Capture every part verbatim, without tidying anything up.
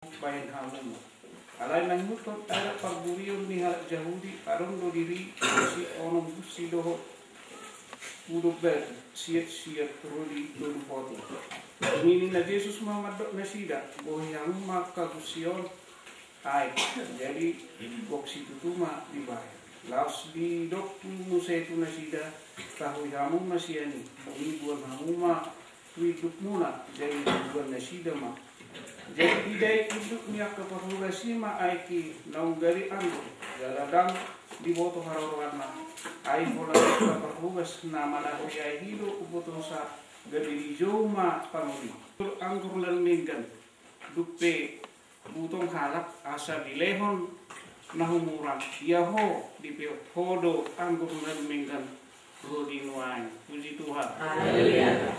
bahen hamu ma. Alai mangihuthon adat parburion ni halak Jahudi, adong do diri siat onom bunsi dohot udu batu, siat-siat ro di tolu poto. Dung i ninna Jesus ma mandok nasida, bohi hamu ma angka bunsi on. Ai, jadi gok situtu ma dibahen. Laos didok muse tu nasida, tahui hamu ma sian i, dung i buan hamu ma tu indukmuna, jadi dibuan nasida ma. Jadi didai induk ni angka parhobas i ma aek i naung gabe anggur, jala ndang diboto haroroanna. Ai holan angka parhobas na manahoi aek i do umbotosa, gabe dijou ma pangan i. Anggur na dumenggan, dung pe butong halak asa dilehon na humurang, ia ho dipeop ho do anggur na dumenggan ro di nuaeng. Puji Tuhan. Haleluya.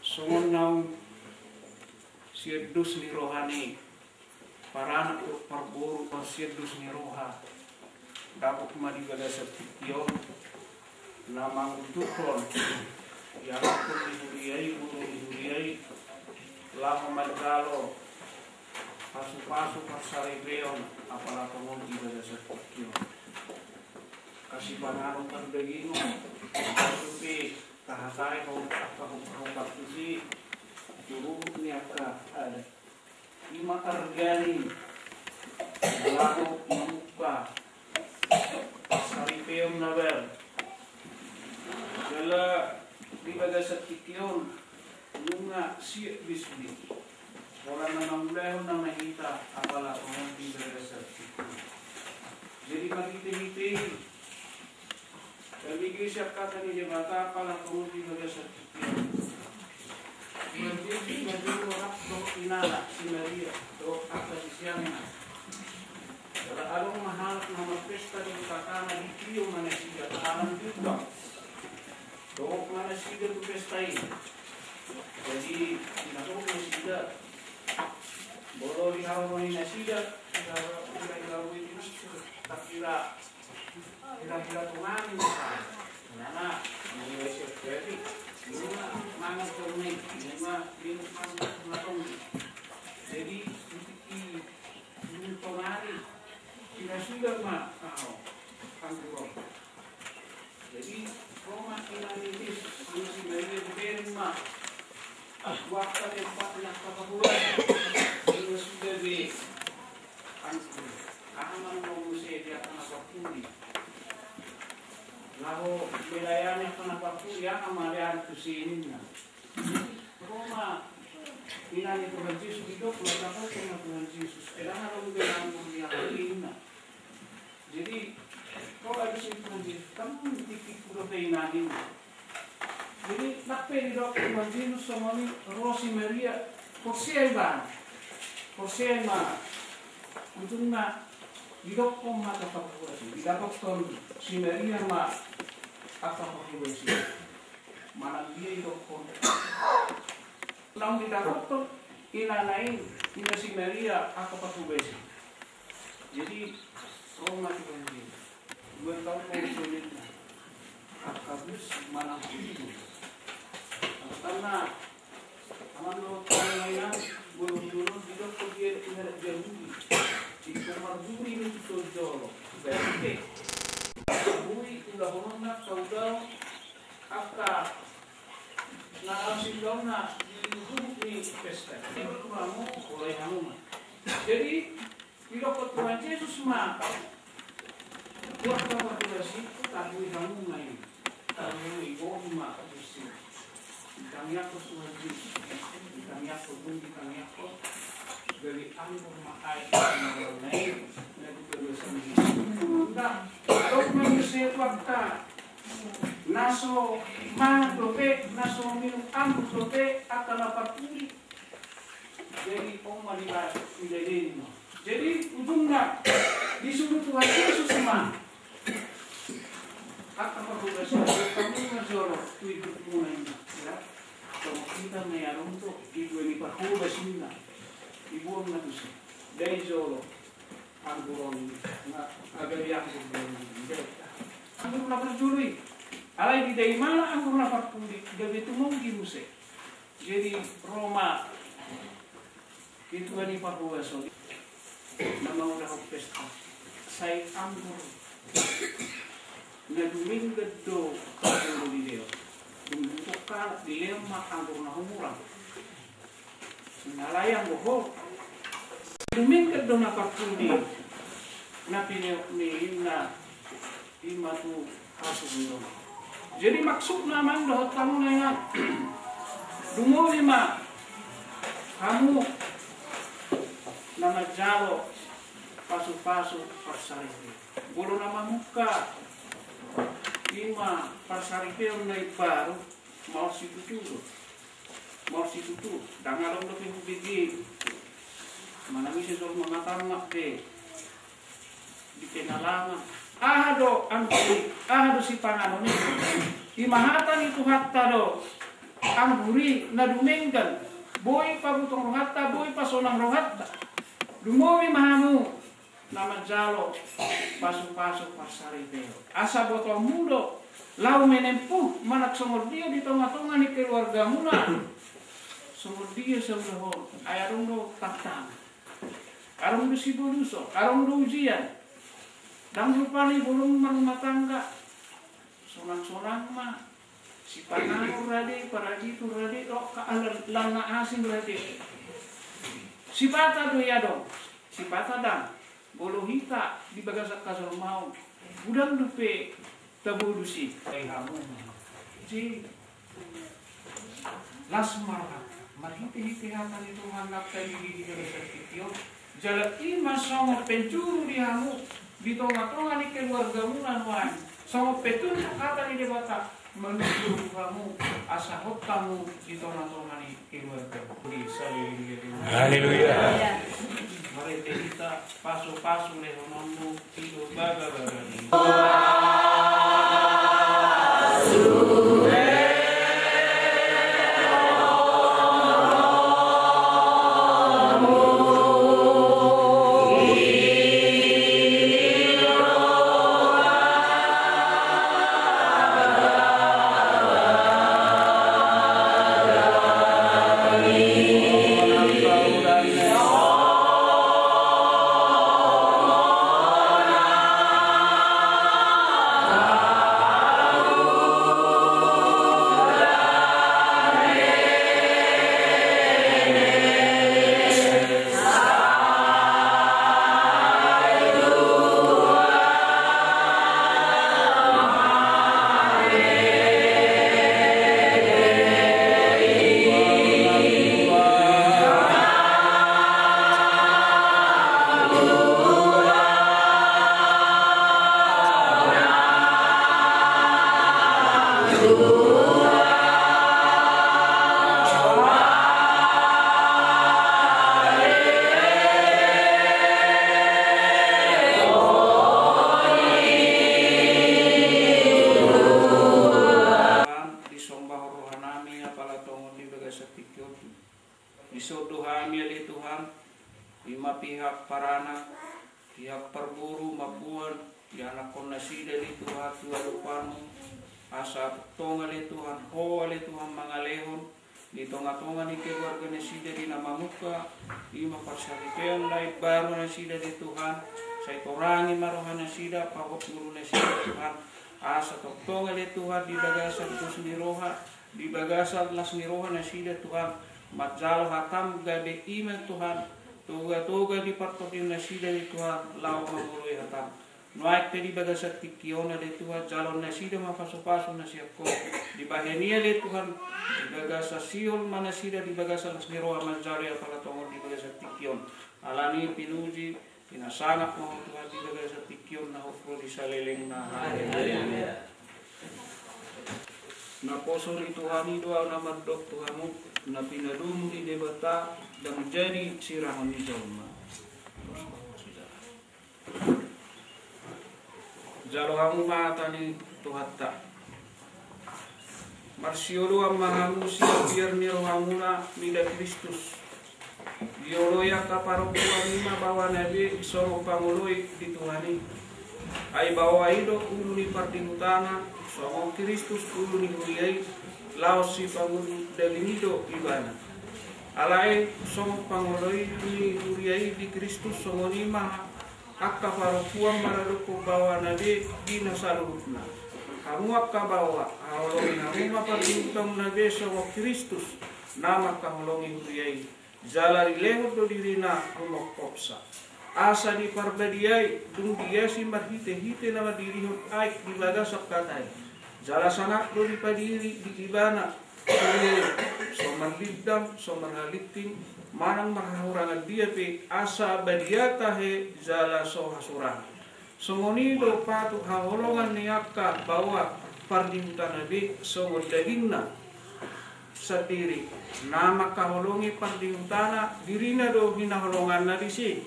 Songon naung sian dos ni roha ni paranak dohot parboru, sian dos ni roha, dapot ma di bagasan tingki on na mangunjukon ianakhon ni huria i, guru ni huria i, laho manjalo pasupasu parsaripeon apala tongon di bagasan tingki on. Kasi panganon pardagingon, laos pe tahatai ho angka hombar-hombar tusi, turut ni angka adat. Ima arga ni na laho mamungka parsaripeon na baru. Jala di bagasan tingki on nunga siat be sude. Holan na mangulahon nama hita apala tongon di bagasan tingki on. Jadi marhite-hite i, gabe sian hata ni Debata apala tongon di bagasan tingki on. Tuhan Jesus manjou rap dohot inana si Maria dohot angka siseanna. Jala adong ma halak na marpesta di huta Kana, ditio ma nasida, tahanan diundang. Dok ma nasida tu pesta i. Jadi didok nasida, molo di haroro ni nasida, hira-hira i, hira-hira tongani. Nana, nunga siap jadi, nunga mangan tongani, nunga minum anggur na tonggi. Jadi di tingki tongani, pinasuda ma ahu anggur on. Jadi ro ma inana ni Jesus, ima si Maria, dibereng ma tu angka tempat ni angka parhobas, pinasuda be anggur. Aha ma na muse di angka na parpudi? Laho melayani angka na parpudi, aha ma lean tusi ninna? Ro ma inana ni Tuhan Jesus, didok ma, dapothon ma Tuhan Jesus, e, ndang adong be anggur di aha ninna. Jadi ro ma tusi Tuhan Jesus, kan tingkingku dope inana ninna. Jadi nang pe didok Tuhan Jesus songon i, ro si Maria, porsea ibana. Porsea ibana. Ujungna didokkon ma angka parhobas i, didapothon si Maria ma angka parhobas i. Manang dia didokkon. Naung didapothon inana i, ima si Maria, angka parhobas i. Jadi ro ma Tuhan Jesus. Dua taon ma songon i. Angka bunsi manang tubu. Angka na, amang dohot inang, bolon-bolon didokkon dia di halak Jahudi. Ingkon marburi do tu son jolo. Berarti boi ulahononna angka ulaon, angka na laos ulaonna di ujung ni pesta. Ingkon hamu, bohi hamu ma. Jadi didokkon Tuhan Jesus ma tu angka parhobas i, tabohi hamu ma i. Tabohi, bohi ma Jesus. Ditangiangkon Tuhan Jesus. Ditangiangkon, dung ditangiangkon, gabe anggur ma aek na i. Na di bagasan Jesus. Ndang, dok ma muse tu angka na so mangan dope, na so minum anggur dope, angka na parpudi. Jadi on ma di bagasan i. Jadi ujungna disuru Tuhan Jesus ma angka parhobas i, bohi hamu ma jolo tu indukmuna, ninna. Ya. Songon hita na i, adong do diboi ni parhobas, ninna. Diboan ma tusi. Dai jolo anggur on, na gabe anggur on, dai. Anggur na parjolo i. Alai didai ma anggur na parpudi, gabe tumonggi muse. Jadi ro ma Di tua ni pahuaso na mangulahon pesta, sai anggur na dumenggan do parjolo dilehon. Dung dungkon halak dilehon ma anggur na humurang. Nalai anggo ho, dumenggan do na parpudi na pineop ni inna i ma tu hasurang. Jadi maksudna amang dohot hamu na inang, dumobi ma hamu na manjalo pasupasu parsaripeon. Molo na mamungka i ma parsaripeon na imbaru, maol situtu do. Maol situtu, ndang adong dope hubege manang ise jolma matannak be di pengalaman. Aha do anggur i, aha do sipanganon i? I ma hata ni Tuhanta do, anggur i na dumenggan, boi pabutong rohanta, boi pasonang rohanta. Dumobi ma hamu na manjalo pasupasu parsaripeon, asa botoonmu do laho menempuh manang songon dia di tongatonga ni keluargamuna. Songon dia saulahon, ai adong do tantangan, adong do siboluson, adong do ujian. Ndang rupani bolon marumah tangga, sonang-sonang ma. Sipanganon rade, paraditu rade, oh, ka alam, lan na asing rade. Sipata do i adong, sipata ndang. Molo hita di bagasan hajolmaon, godang dope tabolus i. Ai hamu ma. Jadi las ma roha marhitehite hata ni Tuhan na tadidi di bagasan tingki on. Jala i ma songon penjuru di hamu di tongatonga ni keluargamuna nuaeng, songon petunjuk hata ni Debata manunjukkan hamu asa hot hamu di tongatonga ni keluarga. Di saleleng ni. Haleluya. Marende hita pasupasu lehononmu. Disombahon rohanami apala tongon di bagasan tingki on. Dison do hami ale Tuhan, i ma pihak paranak, pihak parboru mamboan ianakhon nasida ale Tuhan tu adopanmu, asa tongtong ale Tuhan, Ho ale Tuhan mangalehon di tongatonga ni keluarga nasida di na mamungka, i ma parsaripeon na imbaru nasida ale Tuhan, sai torangi ma roha nasida, pahot ngolu nasida Tuhan, asa tongtong ale Tuhan di bagasan dos ni roha, di bagasan las ni roha nasida Tuhan, manjalo hatam gabe i ma Tuhan, togatoga di partondion nasida ale Tuhan, laho mangoloi hatam. Nuaeng pe di bagasan tingki on ale Tuhan, jaloon nasida ma pasupasu na sian Ho, dibahen i ale Tuhan, di bagasan sihol ma nasida di bagasan las ni roha manjalo i apala tongon di bagasan tingki on. Alani i pinuji, pinasangap ma Ho Tuhan di bagasan tingki on na hot ro di salelengna. Haleluya. Naposo ni Tuhan i do ahu na mandok tu hamu, na pinadomu ni Debata ndang jadi sirangon ni jolma. Jalo hamu ma hata ni Tuhanta. Marsioloan ma hamu sian biar ni rohamuna mida Kristus. Dioloi angka parompuan i ma baoana be songon pangoloi di Tuhan i. Ai baoa i do ulu ni pardihutana, songon Kristus ulu ni huria i, laos sipangulu daging i do ibana. Alai songon pangoloi ni huria i di Kristus, songon i ma angka parompuan maradophon baoana be di na saluhutna. Hamu angka baoa, haholongi hamu ma pardihutanmuna be songon Kristus na mangkaholongi huria i, jala dilehon do dirina rumophopsa, asa diparbadiai dung diasi marhitehite na mandirihon aek di bagasan hata i. Jala sangap do dipadiri di ibana, so marlindang, so marhalingking, manang marhahurangan dia pe, asa badia tahe jala so hasurangan. Songon i do patut haholongan ni angka baoa pardihutana be songon dagingna sandiri. Na mangkaholongi pardihutana, dirina do hinaholonganna disi.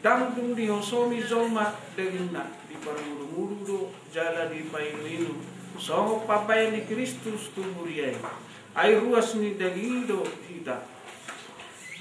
Ndang dung dihosomi jolma dagingna, diparmudumudu do jala dipainuinu, songon pambaen ni Kristus tu huria i. Ai ruas ni daging i do hita.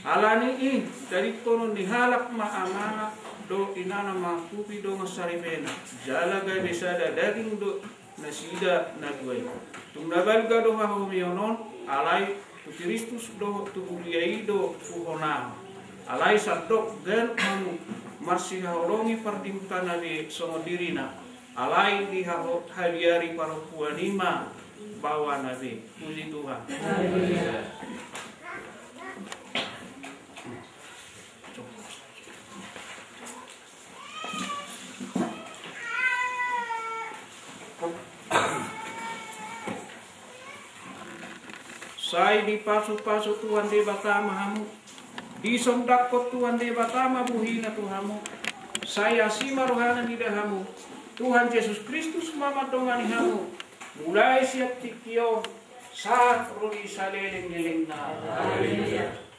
Ala ni i, tadingkonon ni halak ma amana dohot inana mangkupi dongan saripena, jala gabe sada daging do nasida na dua i. Tung na balga do hahomion on, alai tu Kristus dohot tu huria i do huhonahon. Alai sandok ganup hamu marsihaholongi pardihutana be songon dirina, alai dihaho-, dihabiari parompuan i ma baoana be. Puji Tuhan. Sai dipasupasu Tuhan Debata ma hamu, disondangkon Tuhan Debata ma bohina tu hamu, sai asi ma rohana mida hamu, Tuhan Jesus Kristus ma mandongani hamu, mulai sian tingki on sahat ro di saleleng-lelengna. Haleluya.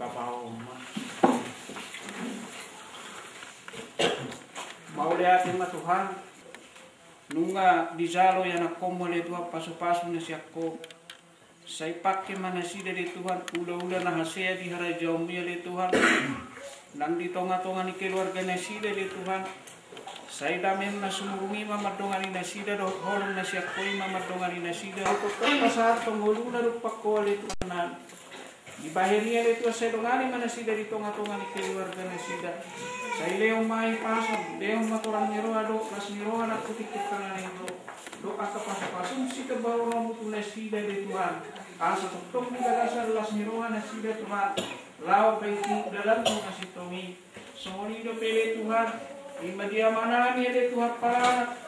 Tapaohon ma. Mauliate ma Tuhan, nunga dijalo ianakkonmu ale Tuhan pasupasu na sian Ho. Sai pangke ma nasida ale Tuhan, ulaula na hasea di harajaonmi ale Tuhan, nang di tongatonga ni keluarga nasida ale Tuhan. Sai dame na sumurung i ma mandongani nasida dohot holong na sian Ho i ma mandongani nasida. Pasahat tong ngoluna dompak Ho ale Tuhan nami. Dibahen i ale Tuhan sai dongani ma nasida di tongatonga ni keluarga nasida. Sai lehon ma hahipason, lehon ma torang ni roha dohot las ni roha nang tu tingki on tangan i Ho. Dohot angka pasupasum sitambaononmu tu nasida ale Tuhan. Asa tongtong di bagasan las ni roha nasida Tuhan, laho paihutihut dalanmu na sintong i. Songon i dope ale Tuhan, i ma di amanami ale Tuhan paranak,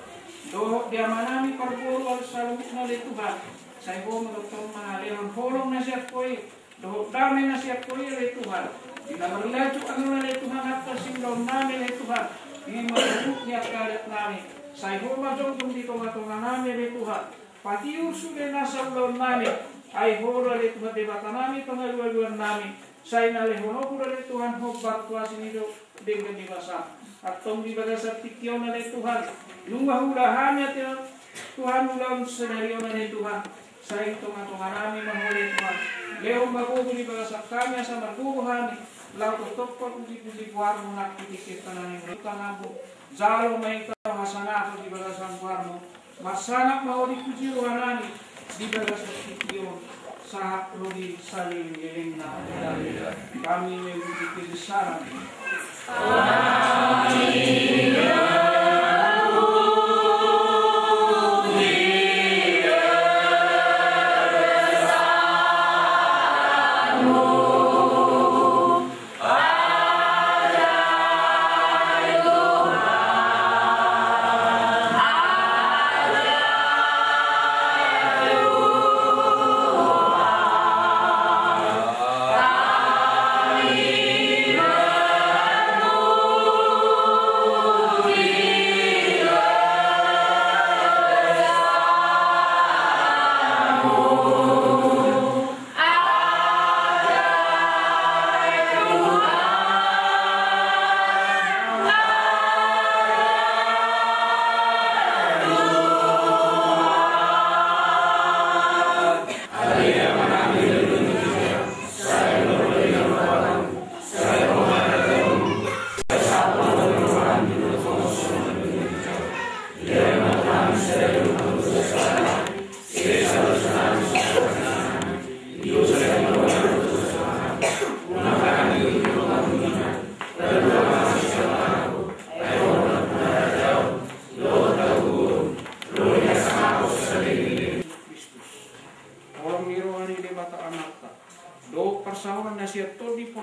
dohot di amanami parboru ale saluhutna ale Tuhan. Sai Ho ma tongtong mangalehon holong na sian Ho i. Dohot dame na sian Ho i ale Tuhan, di na marlanjut annon ale Tuhan angka siulaonnami ale Tuhan, i ma huhut ni angka adatnami. Sai Ho ma jongjong di tongatonganami ale Tuhan, patiur sude nasa ulaonnami. Ai Ho do ale Tuhan Debatanami pangalualuannami. Sai na lehononmu do ale Tuhan hombar tu asi ni do denggan ni basam. Antong di bagasan tingki on ale Tuhan, nunga huula hami ate Tuhan ulaon sadari on ale Tuhan. Sai tongatonganami ma Ho ale Tuhan. Lehon ma gogo di bagasan hami asa margogo hami laho tongtong parpujipujionmu nang tu tingki on tanganmu. Jalo ma hita hasangapon di bagasan goarmu. Marsangap ma Ho dipuji rohanami di bagasan tingki on sahat ro di saleleng-lelengna. Hami memuji kebesaran.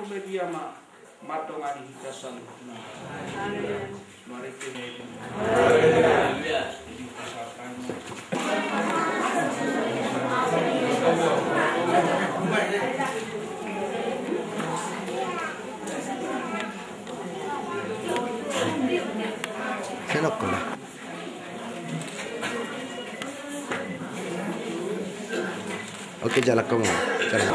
Media ma mandongani hita saluhutna. Mari kita. Oke, jalan kamu. Jalan.